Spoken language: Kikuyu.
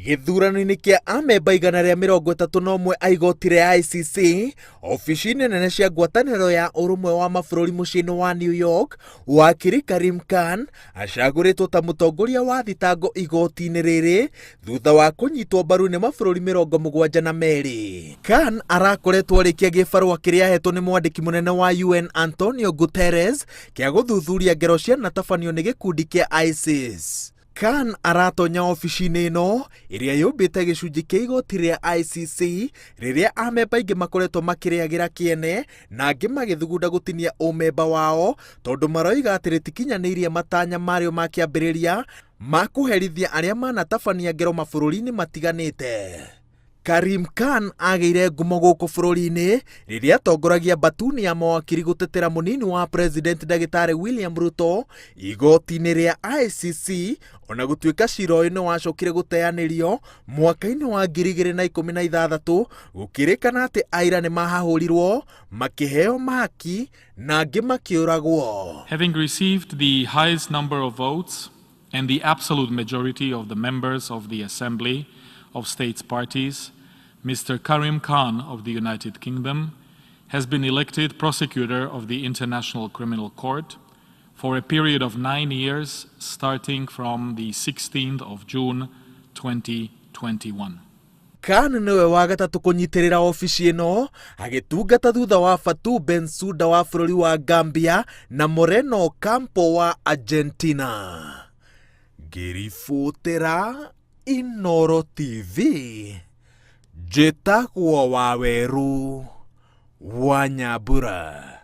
Gĩthurano-inĩ kĩa amemba 131 a igoti rĩa ICC, obici-inĩ nene cia ngwatanĩro ya Ũrũmwe wa Mabũrũri mũciĩ-inĩ wa New York, wakiri Karim Khan acagũrĩtwo ta mũtongoria wa thitango igoti-inĩ rĩrĩ thutha wa kũnyitwo mbaru nĩ mabũrũri 72. Khan arakoretwo arĩkia gĩbarũa kĩrĩa ahetwo nĩ mwandĩki mũnene wa UN Antonio Guterres kĩa gũthuthuria ngero cianatabanio nĩ gĩkundi kĩa ISIS. Khan aratonya obici-inĩ ĩno ĩrĩa yũmbĩte gĩcunjĩ kĩa igoti rĩa ICC rĩrĩa amemba aingĩ makoretwo makĩrĩagĩra kĩene na angĩ magĩthugunda gũtinia ũmemba wao tondũ maroiga atĩ rĩtikinyanĩirie matanya marĩo ma kĩambĩrĩria ma kũherithia arĩa manatabania ngero mabũrũri-inĩ matiganĩte. Karim Khan agĩire ngumo gũkũ bũrũri-inĩ rĩrĩa atongoragia mbatuni ya mawakiri gũtetera mũnini wa president ndagĩtarĩ William Ruto igoti-inĩ rĩa ICC ona gũtuĩka cira ũyũ nĩ wacokire gũteanĩrio mwaka-inĩ wa 2016 gũkĩrĩkana atĩ aira nĩ mahahũrirwo makĩheo mahaki na angĩ makĩũragwo. Having received the highest number of votes and the absolute majority of the members of the Assembly of States Parties, Mr. Karim Khan of the United Kingdom has been elected prosecutor of the International Criminal Court for a period of 9 years starting from the 16th of June 2021. Khan nĩwe wa gatatũ kũnyitĩrĩra obici ĩno agĩtungata thutha wa Fatou Bensouda wa bũrũri wa Gambia na Moreno Ocampo wa Argentina. Ngĩribotera Inoro TV, njĩtagwo Waweru wa Nyambura.